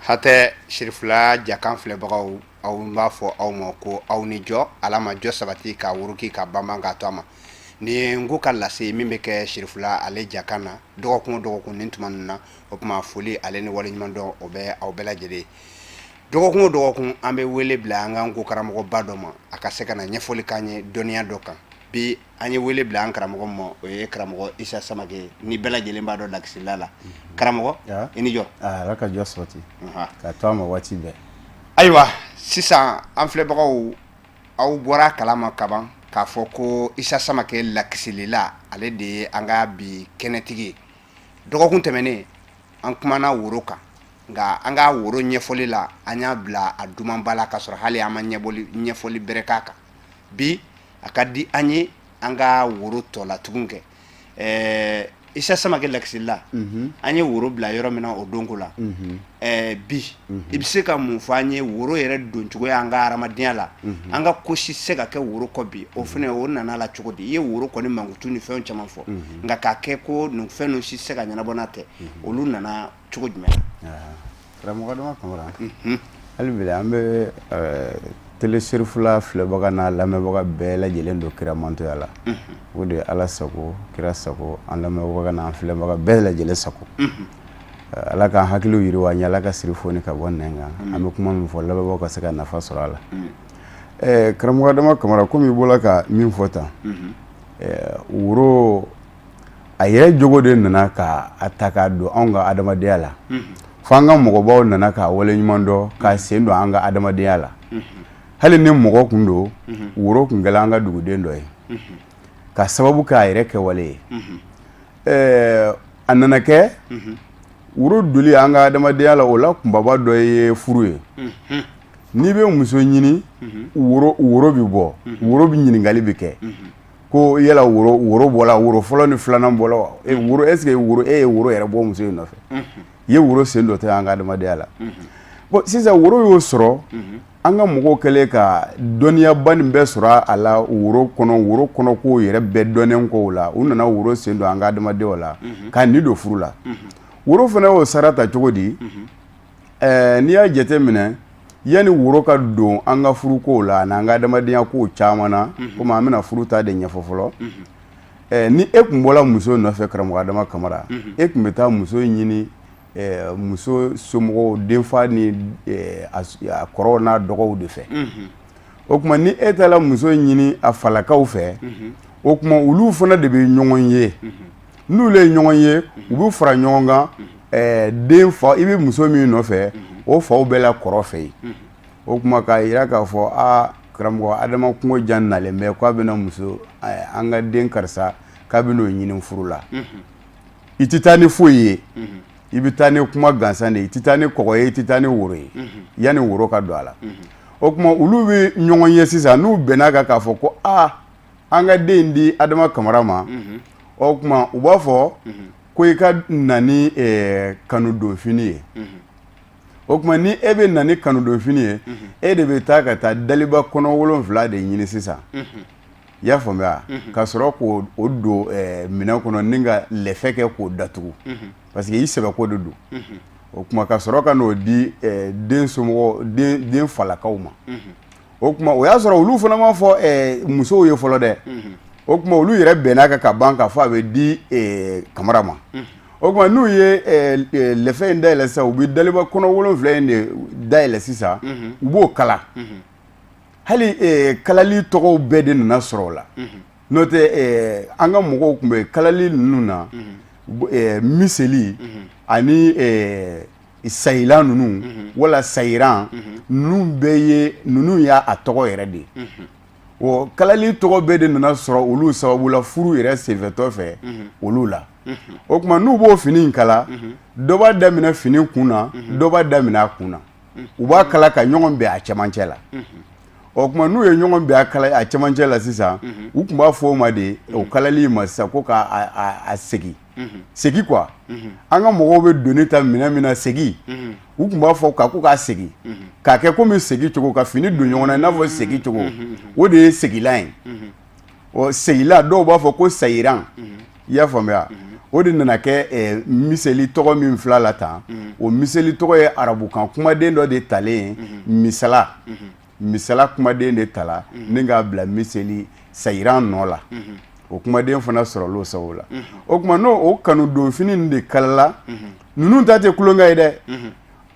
Hatɛ Sirifila jakan filɛbagaw, aw b'a fɔ aw ma ko aw ni jɔ. Ala ma jɔ sabati ka wuruki ka banban k'a to a ma. Ni ye n ko ka lase min bɛ kɛ Sirifila ale jakan na dɔgɔkun o dɔgɔkun nin tuma ninnu na, o tuma foli ale ni waleɲumandɔn o bɛ aw bɛɛ lajɛlen. Dɔgɔkun o dɔgɔkun, an bɛ wele bila an ka n ko karamɔgɔba dɔ ma, a ka se ka na ɲɛfɔli k'an ye dɔnniya dɔ kan. Bi, an ye wele bila an karamɔgɔ ma, o ye karamɔgɔ Isa Samakɛ ni bɛɛ lajɛlen b'a dɔn lakisila la. Karamɔgɔ, i ni jɔ. Ala ka jɔ sabati ka to a ma waati bɛɛ. Ayiwa, sisan an filɛbagaw, aw bɔra kalama kaban k'a fɔ ko Isa Samakɛ lakisilila, ale de ye an ka bi kɛnɛtigi ye. Dɔgɔkun tɛmɛnen, an kumana woro kan, nka an ka woro ɲɛfɔli la, an y'a bila a dumanba la ka sɔrɔ hali an ma ɲɛfɔli bɛrɛ k'a kan. Bi, a ka di an ye an ka woro tɔ la tugun kɛ. Isa Samakɛ lakisila, an ye woro bila yɔrɔ min na o donko la, bi i bɛ se ka mun fɔ an ye woro yɛrɛ doncogoya an ka hadamadenya la? An ka ko si se ka kɛ woro kɔ bi, o fana o nana la cogo di? I ye woro kɔni mankutu ni fɛn caman fɔ, nka k'a kɛ ko nin fɛn ninnu si se ka ɲɛnabɔ n'a tɛ, olu nana cogo jumɛn? Karamɔgɔ Adama Kamara, hali bi an bɛ télé Serifula filɛbaga n'a lamɛnbaga bɛɛ lajɛlen don kira mantoya la. O de ye Ala sago, kira sago, an lamɛnbaga n'an filɛbaga bɛɛ lajɛlen sago. Ala k'an hakiliw yiriwa an ye, Ala ka siri foni ka bɔ nɛn kan, an bɛ kuma min fɔ, lamɛnbagaw ka se ka nafa sɔrɔ a la. Karamɔgɔ Adama Kamara, komi i bɔra ka min fɔ tan, woro a yɛrɛ jogo de nana ka a ta k'a don anw ka adamadenya la, fo an ka mɔgɔbaw nana k'a waleɲuman dɔn k'a sen don an ka adamadenya la. Hali ni mɔgɔ kun don, woro kun kɛla an ka duguden dɔ ye ka sababu k'a yɛrɛ kɛwale ye. A nana kɛ woro doli an ka adamadenya la, o la kunbaba dɔ ye furu ye. N'i bɛ muso ɲini, woro bɛ bɔ, woro bɛ ɲininkali bɛ kɛ ko yala woro bɔla, woro fɔlɔ ni filanan bɔla wa? E woro, est ce que woro, e ye woro yɛrɛ bɔ muso in nɔfɛ? I ye woro sen dɔ tɛ an ka adamadenya la. Bon, sisan woro y'o sɔrɔ, an ka mɔgɔw kɛlen ka dɔnniyaba nin bɛɛ sɔrɔ a la woro kɔnɔ, woro kɔnɔ kow yɛrɛ bɛɛ dɔnnen kɔ o la, u nana woro sen don an ka adamadenya la k'a ni don furu la. Woro fana y'o sara ta cogo di? N'i y'a jate minɛ, yanni woro ka don an ka furukow la ani an ka adamadenya kow caman na, komi an bɛna furu ta de ɲɛfɔ fɔlɔ, ni e tun bɔra muso nɔfɛ, karamɔgɔ Adama Kamara, e tun bɛ taa muso ɲini muso somɔgɔw, denfa ni a kɔrɔw n'a dɔgɔw de fɛ. O tuma ni e taara muso ɲini a falakaw fɛ, o tuma olu fana de bɛ ɲɔgɔn ye. N'olu ye ɲɔgɔn ye, u bɛ fara ɲɔgɔn kan, den fa, i bɛ muso min nɔfɛ, o faw bɛɛ la kɔrɔ fɛ yen. O tuma k'a jira k'a fɔ aa, karamɔgɔ Adama kungo jan nalen bɛ k'a bɛna muso an ka den karisa, k'a bɛ n'o ɲini furu la. I tɛ taa ni foyi ye, i bɛ taa ni kuma gansan de ye, i tɛ taa ni kɔgɔ ye, i tɛ taa ni woro ye yanni woro ka don a la. O tuma olu bɛ ɲɔgɔn ye sisan, n'u bɛnna kan k'a fɔ ko aa, an ka den di Adama Kamara ma, o tuma u b'a fɔ ko i ka na ni kanudonfini ye. O tuma ni e bɛ na ni kanudonfini ye, e de bɛ taa ka taa daliba kɔnɔ 7 de ɲini sisan, i y'a faamuya, ka sɔrɔ k'o don minɛn kɔnɔ ni ka lɛfɛ kɛ k'o datugu, parce que i sɛbɛko de don. O tuma ka sɔrɔ ka n'o di den somɔgɔw, den falakaw ma. O tuma o y'a sɔrɔ olu fana m'a fɔ musow ye fɔlɔ dɛ. O tuma olu yɛrɛ bɛnna kan ka ban k'a fɔ a bɛ di Kamara ma. O tuma n'u ye lɛfɛ in dayɛlɛ sisan, u bɛ daliba kɔnɔ 7 in de dayɛlɛ sisan, u b'o kala. Hali kalali tɔgɔw bɛɛ de nana sɔrɔ o la. N'o tɛ, an ka mɔgɔw tun bɛ kalali ninnu na, miseli ani sayilan ninnu wala sayiran ninnu bɛɛ ye, ninnu y'a a tɔgɔ yɛrɛ de ye. O kalali tɔgɔ bɛɛ de nana sɔrɔ olu sababu la, furu yɛrɛ senfɛtɔ fɛ olu la. O tuma n'u b'o fini in kala, dɔ b'a daminɛ fini kun na, dɔ b'a daminɛ a kun na, u b'a kala ka ɲɔgɔn bɛn a cɛmancɛ la. O tuma n'u ye ɲɔgɔn bɛn a kala a cɛmancɛ la sisan, u tun b'a fɔ o ma de, o kalali ma sisan, ko ka a segi segi quoi. An ka mɔgɔw bɛ doni ta minɛn min na, segi, u tun b'a fɔ ka ko k'a segi k'a kɛ komi segi cogo, ka fini don ɲɔgɔn na i n'a fɔ segi cogo, o de ye segilan ye. Ɔ, segilan, dɔw b'a fɔ ko sayiran, i y'a faamuya. O de nana kɛ miseli tɔgɔ min fila la tan, o miseli tɔgɔ ye arabukan kumaden dɔ de talen ye, misala. Misala kumaden de tala ni k'a bila miseli sayiran nɔ la. O kumaden fana sɔrɔla o sababu la. O tuma n'o o kanu donfini de kalala, ninnu ta tɛ tulonkɛ ye dɛ,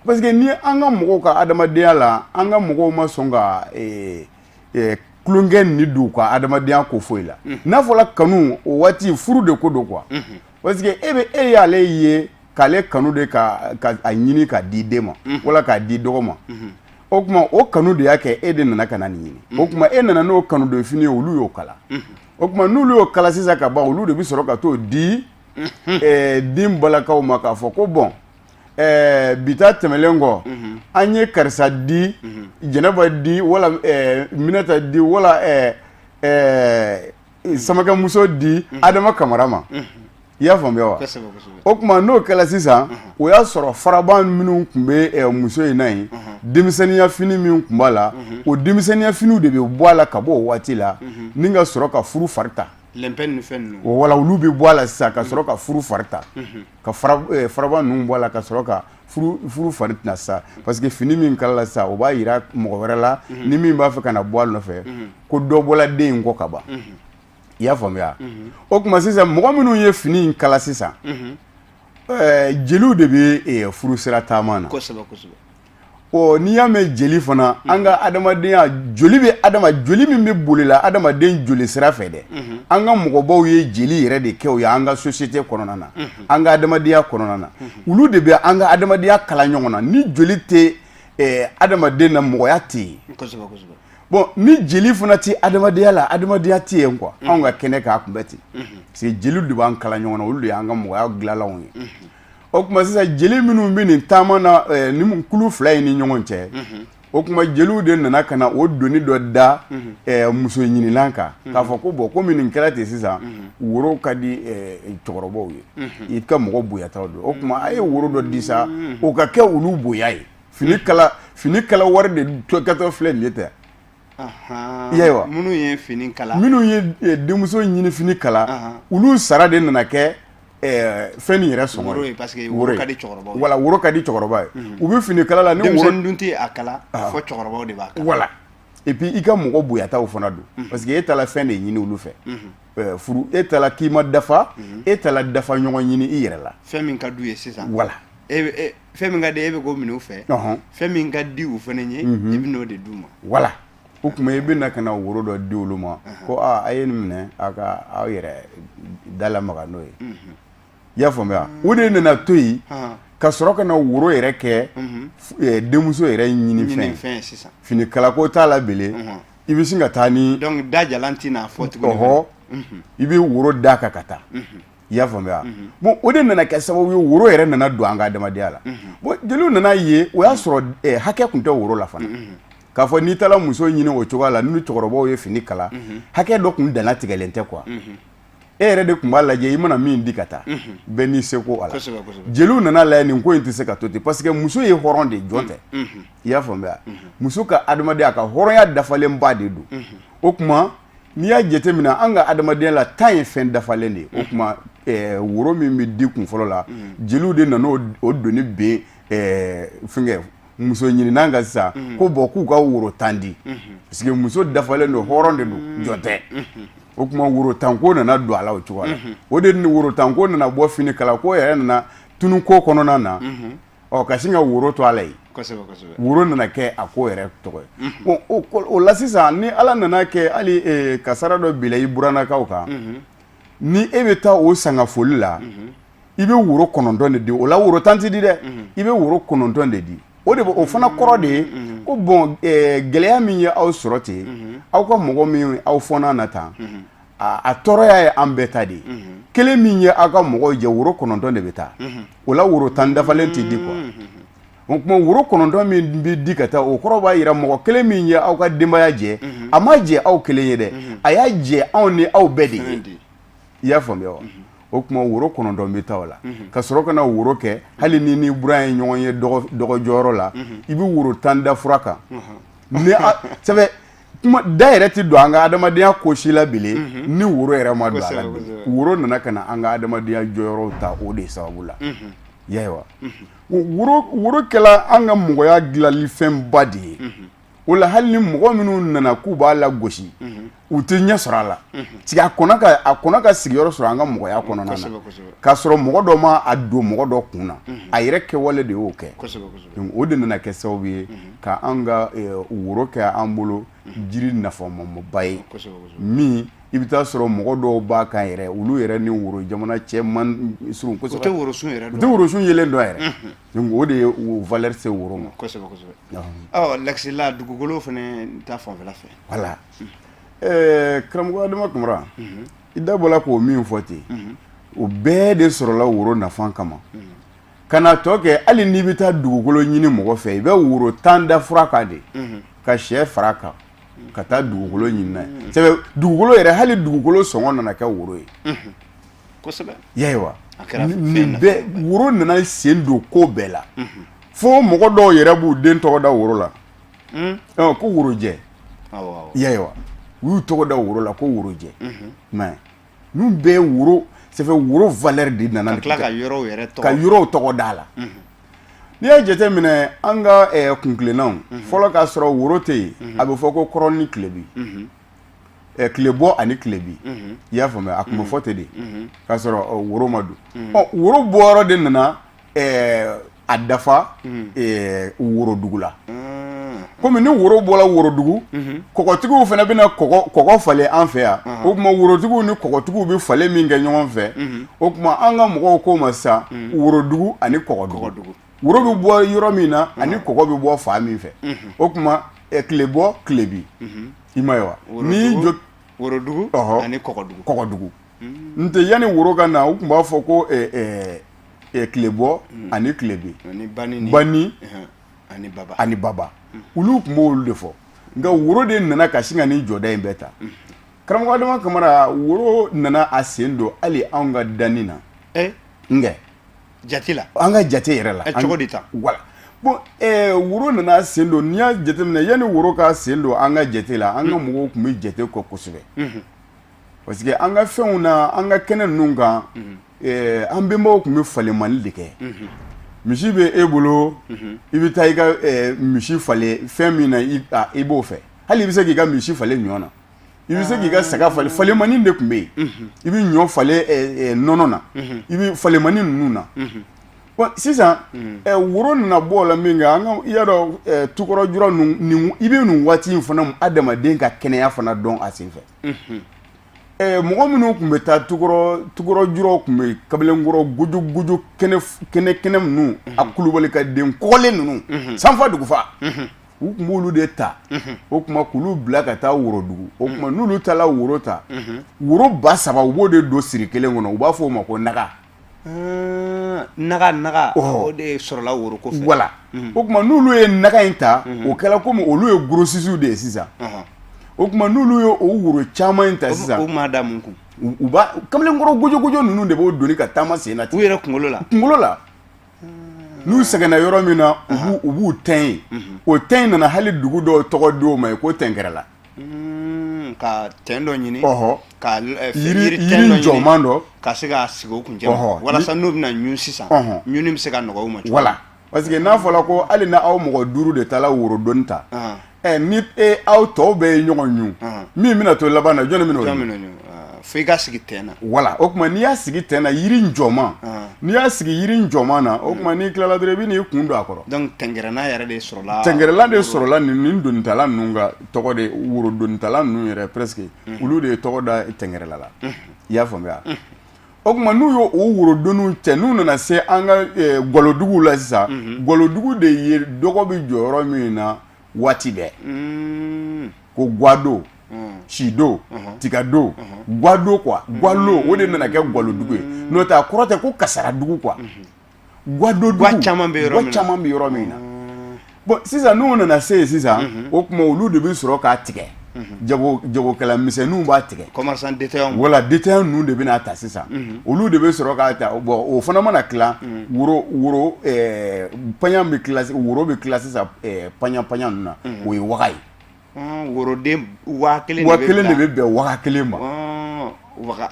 parce que ni an ka mɔgɔw ka adamadenya la, an ka mɔgɔw ma sɔn ka tulonkɛ ni don u ka adamadenya ko foyi la. N'a fɔra kanu, o waati furu de ko don quoi, parce que e bɛ e y'ale ye k'ale kanu de ka a ɲini k'a di den ma wala k'a di dɔgɔ ma. O tuma o kanu de y'a kɛ e de nana ka na nin ɲini. O tuma e nana n'o kanu don fini ye, olu y'o kala. O tuma n'olu y'o kala sisan ka ban, olu de bɛ sɔrɔ ka t'o di den balakaw ma k'a fɔ ko bon, bi ta tɛmɛlen kɔ, an ye karisa di, Jɛnɛba di wala Minɛta di wala Samakɛmuso di Adama Kamara ma. I y'a faamuya wa? O tuma n'o kɛra sisan, o y'a sɔrɔ faraban minnu tun bɛ muso in na yen, denmisɛnninya fini min tun b'a la, o denmisɛnninya finiw de bɛ bɔ a la ka bɔ o waati la ni ka sɔrɔ ka furu fari ta. O wala olu bɛ bɔ a la sisan ka sɔrɔ ka furu fari ta, ka faraban ninnu bɔ a la ka sɔrɔ ka furu fari ta sisan, parce que fini min kalala sisan, o b'a jira mɔgɔ wɛrɛ la ni min b'a fɛ ka na bɔ a nɔfɛ ko dɔ bɔla den in kɔ ka ban. I y'a faamuya? O tuma sisan, mɔgɔ minnu ye fini in kala sisan, jeliw de bɛ furu sira taama na. Ɔ, n'i y'a mɛn jeli fana, an ka adamadenya, joli bɛ adama, joli min bɛ boli la adamaden joli sira fɛ dɛ, an ka mɔgɔbaw ye jeli yɛrɛ de kɛ o ye an ka société kɔnɔna na, an ka adamadenya kɔnɔna na. Olu de bɛ an ka adamadenya kala ɲɔgɔn na. Ni joli tɛ adamaden na, mɔgɔya tɛ yen. Bon, ni jeli fana tɛ adamadenya la, adamadenya tɛ yen quoi. Anw ka kɛnɛ k'a kun bɛ ten, parce que jeliw de b'an kala ɲɔgɔn na, olu de y'an ka mɔgɔya dilanlanw ye. O tuma sisan, jeli minnu bɛ nin taama na ni kulu fila in ni ɲɔgɔn cɛ, o tuma jeliw de nana ka na o doni dɔ da muso ɲininan kan k'a fɔ ko bon, komi nin kɛra ten sisan, woro ka di cɛkɔrɔbaw ye, i ka mɔgɔ bonyataw don. O tuma a ye woro dɔ di sa, o ka kɛ olu bonya ye. Fini kala wari de kɛtɔ filɛ nin ye tɛ. I y'a ye wa? Minnu ye fini kala. Minnu ye denmuso ɲini fini kala, olu sara de nana kɛ fɛn nin yɛrɛ sɔngɔ ye, parce que woro ka di cɛkɔrɔbaw ye. Wala, woro ka di cɛkɔrɔba ye. U bɛ fini kala la ni woro, denmisɛnnin dun tɛ a kala fo cɛkɔrɔbaw de b'a kala. Wala, et puis i ka mɔgɔ bonyataw fana don, parce que e taara fɛn de ɲini olu fɛ furu, e taara k'i ma dafa, e taara dafa ɲɔgɔn ɲini i yɛrɛ la. Fɛn min ka d'u ye sisan. Wala. E, fɛn min ka di e bɛ k'o minɛ u fɛ, fɛn min ka di u fana ye, i bɛ n'o de d'u ma. Wala, o tuma i bɛ na ka na woro dɔ di olu ma ko aa, a ye nin minɛ, aw ka aw yɛrɛ dalamaga n'o ye. I y'a faamuya? O de nana to yen ka sɔrɔ ka na woro yɛrɛ kɛ denmuso yɛrɛ ɲini fɛn. Fini kalako t'a la bele, i bɛ sin ka taa ni. Donc da jalan tɛna fɔ tuguni. Ɔhɔ, i bɛ woro d'a kan ka taa. I y'a faamuya? Bon, o de nana kɛ sababu ye woro yɛrɛ nana don an ka adamadenya la. Bon, jeliw nana ye, o y'a sɔrɔ hakɛ tun tɛ woro la fana, k'a fɔ n'i taara muso ɲini o cogoya la, ni cɛkɔrɔbaw ye fini kala, hakɛ dɔ tun danna tigɛlen tɛ quoi. E yɛrɛ de tun b'a lajɛ, i mana min di ka taa, bɛɛ n'i seko a la. Jeliw nana lajɛ, nin ko in tɛ se ka to ten, parce que muso ye hɔrɔn de ye, jɔn tɛ. I y'a faamuya? Muso ka adamadenya, a ka hɔrɔnya dafalenba de don. O tuma n'i y'a jateminɛ an ka adamadenya la, tan ye fɛn dafalen de ye. O tuma woro min bɛ di kun fɔlɔ la, jeliw de nana o doni ben fɛnkɛ muso ɲininan kan sisan ko bon, k'u ka woro 10 di, parce que muso dafalen don, hɔrɔn de don, jɔn tɛ. O tuma woro 10 ko nana don a la o cogo la. O de ni woro 10 ko nana bɔ fini kala ko yɛrɛ nana tunu ko kɔnɔna na. Ɔ, ka sin ka woro to a la yen, woro nana kɛ a ko yɛrɛ tɔgɔ ye. Bon, o la sisan, ni Ala nana kɛ hali kasara dɔ bila i burannakaw kan, ni e bɛ taa o sangafoli la, i bɛ woro 9 de di. O la woro 10 tɛ di dɛ, i bɛ woro 9 de di. O de o fana kɔrɔ de ye ko bon, gɛlɛya min ye aw sɔrɔ ten, aw ka mɔgɔ min aw fɔnna na tan, a tɔɔrɔya ye an bɛɛ ta de ye. Kelen min ye aw ka mɔgɔw jɛ, woro 9 de bɛ taa o la, woro 10 dafalen tɛ di quoi. O tuma woro 9 min bɛ di ka taa, o kɔrɔ b'a jira mɔgɔ kelen min ye aw ka denbaya jɛ, a ma jɛ aw kelen ye dɛ, a y'a jɛ anw ni aw bɛɛ de ye. I y'a faamuya wa? O tuma woro 9 bɛ taa o la ka sɔrɔ ka na woro kɛ. Hali ni ni buran ye ɲɔgɔn ye dɔgɔjɔyɔrɔ la, i bɛ woro 10 da fura kan ni sɛbɛ. Kuma da yɛrɛ tɛ don an ka adamadenya ko si la bilen ni woro yɛrɛ ma don a la. Woro nana ka na an ka adamadenya jɔyɔrɔw ta o de sababu la. I y'a ye wa, woro kɛla an ka mɔgɔya dilanlifɛnba de ye. O la, hali ni mɔgɔ minnu nana k'u b'a lagosi, u tɛ ɲɛ sɔrɔ a la. Tigi a kɔnɔ ka a kɔnɔ ka sigiyɔrɔ sɔrɔ an ka mɔgɔya kɔnɔna na, k'a sɔrɔ mɔgɔ dɔ ma a don mɔgɔ dɔ kun na, a yɛrɛ kɛwale de y'o kɛ. Donc o de nana kɛ sababu ye ka an ka woro kɛ an bolo jiri nafamaba ye, min i bɛ taa sɔrɔ mɔgɔ dɔw b'a kan yɛrɛ, olu yɛrɛ ni woro jamana cɛ man surun kosɛbɛ. U tɛ worosun yɛrɛ dɔn. U tɛ worosun yelen dɔn yɛrɛ. Donc o de ye o valeur se woro ma. Kosɛbɛ kosɛbɛ. Ɔ, Lakisila, dugukolo fana ta fanfɛla fɛ? Voilà, karamɔgɔ Adama Kamara, i da bɔla k'o min fɔ ten, o bɛɛ de sɔrɔla woro nafa kama. Ka na tɔ kɛ, hali n'i bɛ taa dugukolo ɲini mɔgɔ fɛ, i bɛ woro 10 da fura kan de, ka sɛ fara kan, ka taa dugukolo ɲini n'a ye. C'est dugukolo yɛrɛ, hali dugukolo sɔngɔ nana kɛ woro ye. Kosɛbɛ. I y'a ye wa, nin bɛɛ, woro nana sen don ko bɛɛ la, fo mɔgɔ dɔw yɛrɛ b'u den tɔgɔ da woro la ko worojɛ. I y'a ye wa, u y'u tɔgɔ da woro la ko worojɛ. Mais ninnu bɛɛ ye woro, c'est fait, woro valeur de nana. Ka tila ka yɔrɔw yɛrɛ tɔgɔ, ka yɔrɔw tɔgɔ d'a la. N'i y'a jateminɛ, an ka kuntilennaw fɔlɔ, k'a sɔrɔ woro tɛ yen, a bɛ fɔ ko kɔrɔn ni tilebin, tilebɔ ani tilebin. I y'a faamuya, a tun bɛ fɔ ten de, k'a sɔrɔ woro ma don. Ɔ, woro bɔyɔrɔ de nana a dafa worodugu la. Komi ni woro bɔra worodugu, kɔgɔtigiw fana bɛna kɔgɔ falen an fɛ yan. O tuma, worotigiw ni kɔgɔtigiw bɛ falen min kɛ ɲɔgɔn fɛ, o tuma an ka mɔgɔw k'o ma sisan worodugu ani kɔgɔdugu. Woro bɛ bɔ yɔrɔ min na ani kɔgɔ bɛ bɔ fan min fɛ, o tuma tilebɔ, tilebin. I ma ye wa, ni jɔ Worodugu ani kɔgɔdugu. Kɔgɔdugu n tɛ. Yanni woro ka na, u tun b'a fɔ ko tilebɔ ani tilebin, bani ani baba. Olu tun b'olu de fɔ. Nka woro de nana ka sin ka nin jɔda in bɛɛ ta. Karamɔgɔ Adama Kamara, woro nana a sen don hali anw ka danni na. Nkɛ jate la. An ka jate yɛrɛ la. Cogo di tan? Voilà, bon, woro nana sen don. N'i y'a jateminɛ, yanni woro ka sen don an ka jate la, an ka mɔgɔw tun bɛ jate kɔ kosɛbɛ, parce que an ka fɛnw na, an ka kɛnɛ ninnu kan, an bɛnbaw tun bɛ falenmani de kɛ. Misi bɛ e bolo, i bɛ taa i ka misi falen fɛn min na, i b'o fɛ. Hali i bɛ se k'i ka misi falen ɲɔ na, i bɛ se k'i ka saga falen. Falenmani de tun bɛ yen. I bɛ ɲɔ falen nɔnɔ na, i bɛ falenmani ninnu na. Bon, sisan woro nana bɔ o la min kɛ, an ka, i y'a dɔn, tukɔrɔ jura ninnu, i bɛ nin waati in fana, adamaden ka kɛnɛya fana dɔn a sen fɛ. Mɔgɔ minnu tun bɛ taa tukɔrɔ juraw tun bɛ kamalenkɔrɔ gojogojo kɛnɛ kɛnɛ kɛnɛ ninnu, a kulubali ka den kɔgɔlen ninnu, sanfa dugufa, u tun b'olu de ta. O tuma k'olu bila ka taa worodugu. O tuma n'olu taara woro ta, woro 3000, u b'o de don siri kelen kɔnɔ. U b'a fɔ o ma ko naga. Naga, naga, o de sɔrɔla woro ko fɛ. Voilà, o tuma n'olu ye naga in ta, o kɛra komi olu ye grossistes de ye sisan. O tuma n'olu ye o woro caman in ta sisan, o maa da mun kun? U b'a kamalenkɔrɔ gojogojo ninnu de b'o doni ka taama sen na. U yɛrɛ kunkolo la? Kunkolo la. N'u sɛgɛnna yɔrɔ min na, u b'u tɛn yen. O tɛn in nana hali dugu dɔw tɔgɔ di o ma yen ko tɛnkɛrɛla. Ka tɛn dɔ ɲini, ka yiri jɔman dɔ, ka se k'a sigi o kun cɛ, walasa n'u bɛna ɲun sisan, ɲunni bɛ se ka nɔgɔya u ma. Voilà, parce que n'a fɔra ko hali na aw mɔgɔ duuru de taara worodoni ta, ni e aw tɔw bɛɛ ye ɲɔgɔn ɲun, min bɛna to laban na, jɔnni bɛna o ɲun? Fo i ka sigi tɛn na. Voilà, o tuma n'i y'a sigi tɛn na, yiri jɔman, n'i y'a sigi yiri jɔman na, o tuma n'i tilala dɔrɔn, i bɛ n'i kun don a kɔrɔ. Donc tɛnkɛrɛnna yɛrɛ de sɔrɔla. Tɛnkɛrɛla de sɔrɔla. Nin donitala ninnu ka tɔgɔ de, worodonitala ninnu yɛrɛ presque, olu de ye tɔgɔ da tɛnkɛrɛla la. I y'a faamuya? O tuma n'u y'o o worodoniw cɛ, n'u nana se an ka galoduguw la sisan, galodugu de ye dɔgɔ bɛ jɔ yɔrɔ min na waati bɛɛ, ko gado, sido, tigado, gado quoi, galo, o de nana kɛ galodugu ye. N'o tɛ, a kɔrɔ tɛ ko kasaradugu quoi, gado dugu caman bɛ yɔrɔ caman bɛ yɔrɔ min na. Bon, sisan n'u nana se yen sisan, o tuma olu de bɛ sɔrɔ k'a tigɛ. Jagokɛla misɛnninw b'a tigɛ. Commerçant détaillant. Voilà, détaillant ninnu de bɛna ta sisan. Olu de bɛ sɔrɔ k'a ta. Bon, o fana mana tila, woro paɲan bɛ tila, woro bɛ tila sisan paɲan paɲan ninnu na, o ye waga ye. Woroden 1000 1000 de bɛ bɛn waga 1 ma. Waga,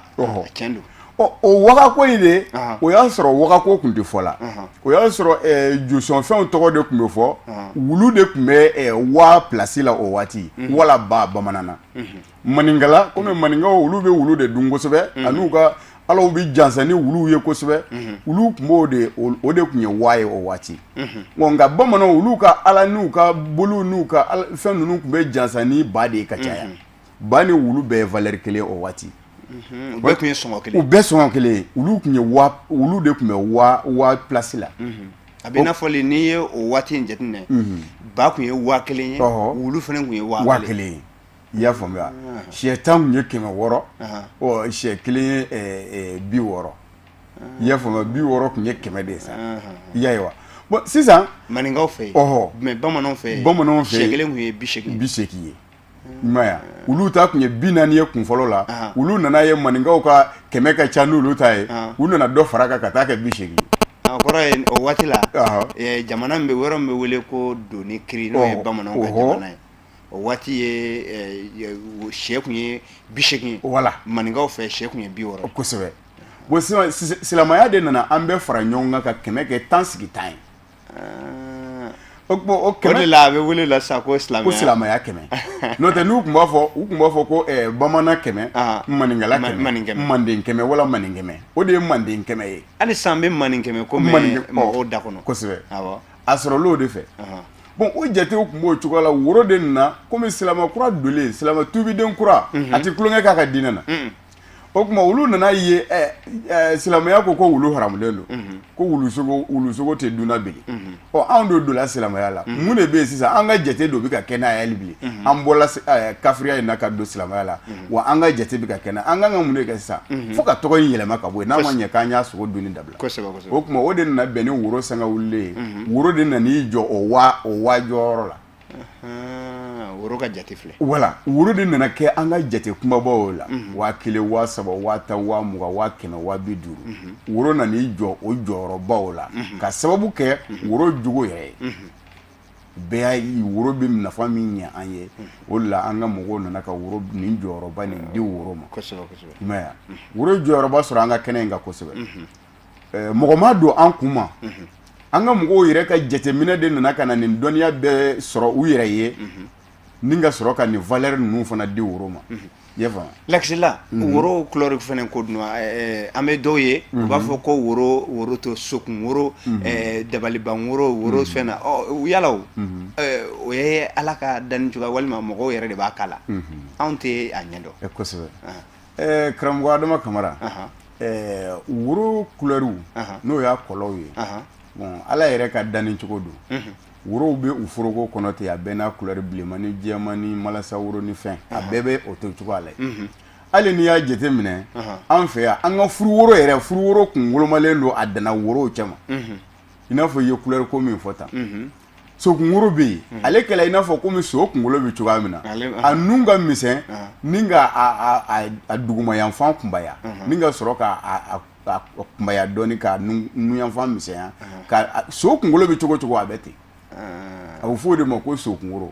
tiɲɛ don. Ɔ, o wagako in de, o y'a sɔrɔ wagako tun tɛ fɔ la. O y'a sɔrɔ josɔnfɛnw tɔgɔ de tun bɛ fɔ. Wulu de tun bɛ waa place la o waati, wala ba bamanan na. Maninkala, komi maninkaw olu bɛ wulu de dun kosɛbɛ, an'u ka alaw bɛ jansa ni wuluw ye kosɛbɛ, olu tun b'o de, o de tun ye waa ye o waati. Nka bamananw, olu ka ala n'u ka boliw n'u ka fɛn ninnu tun bɛ jansa ni ba de ye ka caya. Ba ni wulu bɛɛ ye valeur kelen o waati. U bɛɛ tun ye sɔngɔ kelen. U bɛɛ sɔngɔ kelen ye. Olu tun ye wulu de tun bɛ waa place la. A bɛ n'a fɔ n'i ye o waati in jateminɛ, ba tun ye 1000 ye, wulu fana tun ye 1000 ye. I y'a faamuya? Sɛ 10 tun ye 600, ɔ sɛ kelen ye 60. I y'a faamuya? 60 tun ye 100 de ye sa. I y'a ye wa? Bon, sisan maninkaw fɛ yen, mais bamananw fɛ yen, bamananw fɛ sɛ kelen tun ye 80. 80 ye. I m'a ye, olu ta tun ye 40 ye kun fɔlɔ la. Olu nana ye maninkaw ka 100 ka ca n'olu ta ye, u nana dɔ fara kan ka taa kɛ 80. O kɔrɔ ye, o waati la, jamana min bɛ, yɔrɔ min bɛ wele ko Doni Kiri, n'o ye bamananw ka jamana ye, o waati ye sɛ tun ye 80 ye. Wala. Maninkaw fɛ, sɛ tun ye 60. Kosɛbɛ. Bon, sisan silamɛya de nana an bɛɛ fara ɲɔgɔn kan ka 100 kɛ 10 sigi 10 ye. O o de la a bɛ wele la sa ko silamɛya, ko silamɛya 100. N'o tɛ, n'u tun b'a fɔ, u tun b'a fɔ ko bamanan 100, maninkala 100, manden 100 wala manin 100. O de ye manden 100 ye. Hali sisan an bɛ manin 100 ko mɛn mɔgɔw da kɔnɔ. Kosɛbɛ, a sɔrɔla o de fɛ. Bon, o jatew tun b'o cogoya la. Woro de nana komi silamɛ kura donlen, silamɛ tuubiden kura, a tɛ tulonkɛ k'a ka diinɛ na. O tuma olu nana ye silamɛya ko ko wulu haramulen don, ko wulusogo tɛ dunna bilen. Ɔ, anw de donna silamɛya la, mun de bɛ yen sisan? An ka jate dɔ bɛ ka kɛ n'a ye hali bi. An bɔra kafiriya in na ka don silamɛya la wa, an ka jate bɛ ka kɛ n'a, an kan ka mun de kɛ sisan fo ka tɔgɔ in yɛlɛma ka bɔ yen, n'a ma ɲɛ k'an y'a sogo dunni dabila? O tuma o de nana bɛn ni woro sanga wulilen ye. Woro de nan'i jɔ o waa jɔyɔrɔ la. Woro ka jate filɛ. Wala, woro de nana kɛ an ka jate kumabaw la: 1000, 3000, 10,000, 20,000, 100,000, 50,000. Woro nan'i jɔ o jɔyɔrɔbaw la ka sababu kɛ woro jogo yɛrɛ ye. Bɛɛ y'a ye woro bɛ nafa min ɲɛ an ye. O de la an ka mɔgɔw nana ka woro nin jɔyɔrɔba nin di woro ma. I m'a ye, woro jɔyɔrɔba sɔrɔ an ka kɛnɛ in kan kosɛbɛ. Mɔgɔ ma don an kun ma, an ka mɔgɔw yɛrɛ ka jateminɛ de nana ka na nin dɔnniya bɛɛ sɔrɔ u yɛrɛ ye, ni ka sɔrɔ ka nin valeur ninnu fana di woro ma. I y'a faamu? Lakisila, woro couleur fana ko dun, an bɛ dɔw ye, u b'a fɔ ko woro, woro to sokun woro, dabaliban woro, woro fɛn na. Yala o ye Ala ka danni cogoya walima mɔgɔw yɛrɛ de b'a k'a la? Anw tɛ a ɲɛdɔn. Kosɛbɛ. Karamɔgɔ Adama Kamara, woro couleurw, n'o y'a kɔlɔw ye, bon, Ala yɛrɛ ka danni cogo don. Worow bɛ u foroko kɔnɔ ten, a bɛɛ n'a couleur, bilenman ni jɛman ni malasa woro ni fɛn, a bɛɛ bɛ o to cogoya la. Hali n'i y'a jate minɛ, an fɛ yan, an ka furuworo yɛrɛ, furuworo kun wolomalen don a danna worow cɛma. I n'a fɔ i ye couleur ko min fɔ tan, sokunworo bɛ yen, ale kɛla i n'a fɔ komi so kunkolo bɛ cogoya min na. A nun ka misɛn ni ka a dugumayanfan kunbaya, ni ka sɔrɔ ka kunbaya dɔɔni, ka nunyanfan misɛnya. Ka so kunkolo bɛ cogo cogo, a bɛ ten. A bɛ fɔ o de ma ko sokunworo.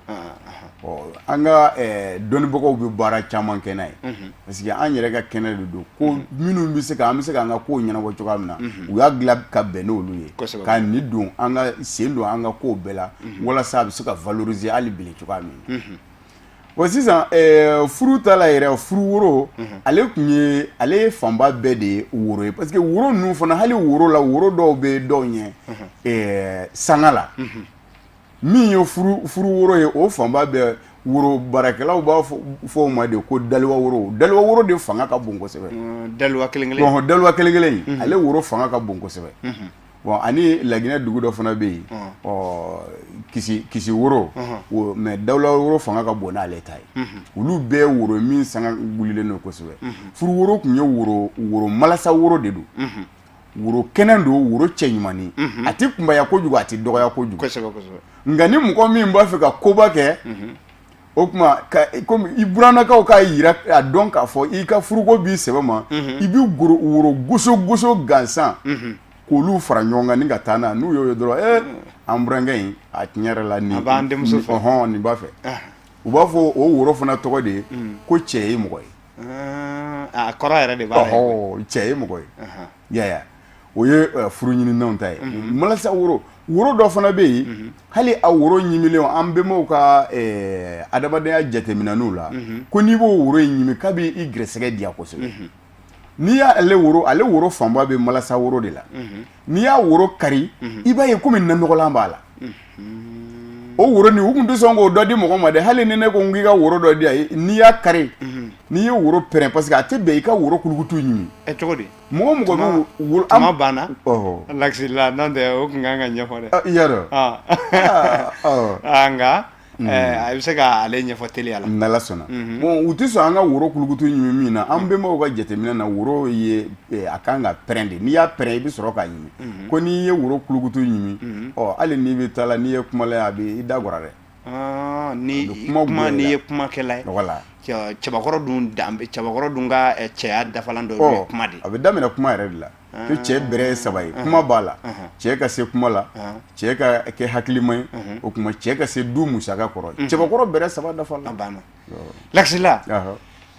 Ɔ, an ka dɔnnibagaw bɛ baara caman kɛ n'a ye, parce que an yɛrɛ ka kɛnɛ de don ko minnu bɛ se ka, an bɛ se k'an ka kow ɲɛnabɔ cogoya min na, u y'a dilan ka bɛn n'olu ye, ka nin don an ka sen don an ka kow bɛɛ la, walasa a bɛ se ka valoriser hali bi cogoya min na. Bon, sisan furu ta la yɛrɛ, furu woro, ale tun ye, ale fanba bɛɛ de ye woro ye, parce que woro ninnu fana, hali woro la, woro dɔw bɛ dɔw ɲɛ sanga la. Min ye furu woro ye, o fanba bɛɛ woro baarakɛlaw b'a fɔ o ma de ko daliwa woro. Daliwa woro de fanga ka bon kosɛbɛ. Daliwa kelen kelen. Daliwa kelen kelen, ale woro fanga ka bon kosɛbɛ. Bon, ani Laginɛ dugu dɔ fana bɛ yen, ɔ, kisi woro, mais daliwa woro fanga ka bon n'ale ta ye. Olu bɛɛ woro min sanga wulilen don kosɛbɛ. Furu woro tun ye woro malasa woro de don, woro kɛnɛ don, woro cɛ ɲumannin, a tɛ kunbaya kojugu, a tɛ dɔgɔya kojugu. Nka ni mɔgɔ min b'a fɛ ka koba kɛ, o tuma komi i burannakaw k'a yira a dɔn k'a fɔ i ka furuko b'i sɛbɛ ma, i bɛ woro goso goso gansan k'olu fara ɲɔgɔn kan ni ka taa n'a, n'u y'o ye dɔrɔn, an burankɛ in, a tiɲɛ yɛrɛ la, nin a b'an denmuso fɛ. Ɔhɔn, nin b'a fɛ. U b'a fɔ o woro fana tɔgɔ de ye ko cɛ ye mɔgɔ ye. A kɔrɔ yɛrɛ de b'a la, cɛ ye mɔgɔ ye. Ya, o ye furu ɲininaw ta ye. Malasa woro, woro dɔ fana bɛ yen, hali a woro ɲimilen, an bɛnbaw ka adamadenya jateminɛnw la, ko n'i b'o woro in ɲimi, k'a bɛ i gɛrɛsɛgɛ diya kosɛbɛ. N'i y'ale woro, ale woro fanba bɛ malasa woro de la. N'i y'a woro kari, i b'a ye komi nanɔgɔlan b'a la. O woro nin, u tun tɛ sɔn k'o dɔ di mɔgɔ ma dɛ. Hali ni ne ko n k'i ka woro dɔ di yan, n'i y'a kari, n'i ye woro pɛrɛn, parce que a tɛ bɛn i ka woro kulukutu ɲimi. Cogo di? Mɔgɔ mɔgɔ bɛ woro tuma banna lakisila, n'o tɛ o tun kan ka ɲɛfɔ dɛ. I y'a dɔn. Nka a bɛ se ka ale ɲɛfɔ teliya la. N'Ala sɔnna. Bon, u tɛ sɔn an ka woro kulukutu ɲimi min na, an bɛnbaw ka jateminɛ na, woro ye a kan ka pɛrɛn de. N'i y'a pɛrɛn, i bɛ sɔrɔ k'a ɲimi. Ko n'i ye woro kulukutu ɲimi, ɔ hali n'i bɛ taa la, n'i ye kuma la, a bɛ i da gɔrɔ dɛ. Ni kuma, n'i ye kumakɛla ye, cɛbakɔrɔ dun, cɛbakɔrɔ dun ka cɛya dafalan dɔ ye kuma de. A bɛ daminɛ kuma yɛrɛ de la. Ko cɛ bɛrɛ ye saba ye, kuma b'a la, cɛ ka se kuma la, cɛ ka kɛ hakilima ye, o tuma cɛ ka se du musaka kɔrɔ. Cɛbakɔrɔ bɛrɛ saba dafa la. Banna. Lakisila,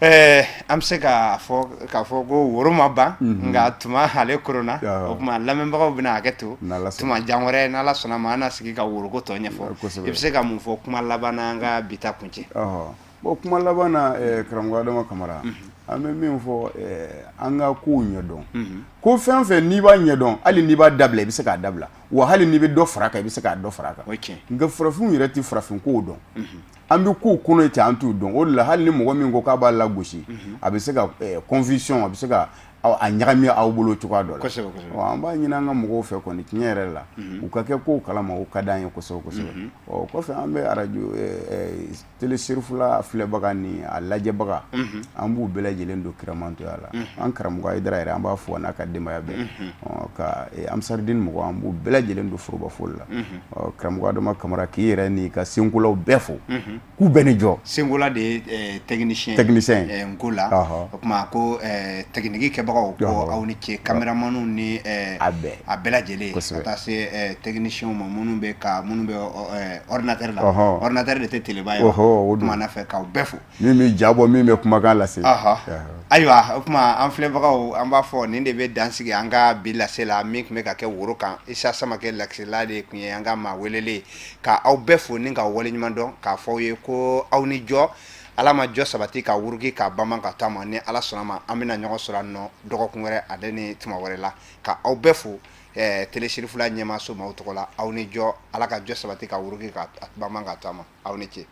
an bɛ se k'a fɔ k'a fɔ ko woro ma ban, nka tuma ale koronna. O tuma lamɛnbagaw bɛna hakɛ to, tuma jan wɛrɛ, n'Ala sɔnna ma, an na sigi ka woroko tɔ ɲɛfɔ. I bɛ se ka mun fɔ kuma laban na, an ka bi ta kuncɛ? Bon, kuma laban na, karamɔgɔ Adama Kamara, an bɛ min fɔ, an ka kow ɲɛdɔn. Ko fɛn fɛn n'i b'a ɲɛdɔn, hali n'i b'a dabila, i bɛ se k'a dabila wa. Hali n'i bɛ dɔ fara kan, i bɛ se k'a dɔ fara kan. Nka farafinw yɛrɛ tɛ farafin kow dɔn. An bɛ kow kɔnɔ ten, an t'u dɔn. O de la, hali ni mɔgɔ min ko k'a b'a lagosi, a bɛ se ka confusion, a bɛ se ka a ɲagami aw bolo cogoya dɔ la. An b'a ɲini an ka mɔgɔw fɛ kɔni, tiɲɛ yɛrɛ la, u ka kɛ kow kalama, o ka d'an ye kosɛbɛ kosɛbɛ. Ɔ kɔfɛ, an bɛ arajo télé Serifula filɛbaga ni a lajɛbaga, an b'u bɛɛ lajɛlen don kiramantoya la. An karamɔgɔ Hayidara yɛrɛ, an b'a fo n'a ka denbaya bɛɛ, ka Ansaridini mɔgɔ, an b'u bɛɛ lajɛlen don forobafoli la. Karamɔgɔ Adama Kamara, k'i yɛrɛ n'i ka senkolaw bɛɛ fo, k'u bɛɛ ni jɔ. Senkola de ye technicien technicien ye n ko la. O tuma ko technique kɛbagaw, ko aw ni ce, caméramanw ni a bɛɛ, a bɛɛ lajɛlen, ka taa se technicienw ma, minnu bɛ ka minnu bɛ ordinateur la. Ordinateur de tɛ téléba ye. O tuma na fɛ k'aw bɛɛ fo. Min bɛ ja bɔ, min bɛ kumakan lase. Ayiwa, o tuma an filɛbagaw, an b'a fɔ nin de bɛ dan sigi an ka bi lase la, min tun bɛ ka kɛ woro kan. Isa Samakɛ Lakisila de tun ye an ka maa welelen. Ka aw bɛɛ fo ni ka waleɲuman dɔn, k'a fɔ aw ye ko aw ni jɔ. Ala ma jɔ sabati ka wuruki ka bama ka taama. Ni Ala sɔnna ma, an bɛna ɲɔgɔn sɔrɔ nɔ dɔgɔkun wɛrɛ, ale ni tuma wɛrɛ la. Ka aw bɛɛ fo télé Serifula ɲɛmaaso maaw tɔgɔ la. Aw ni jɔ. Ala ka jɔ sabati ka wuruki ka bama ka taama. Aw ni ce.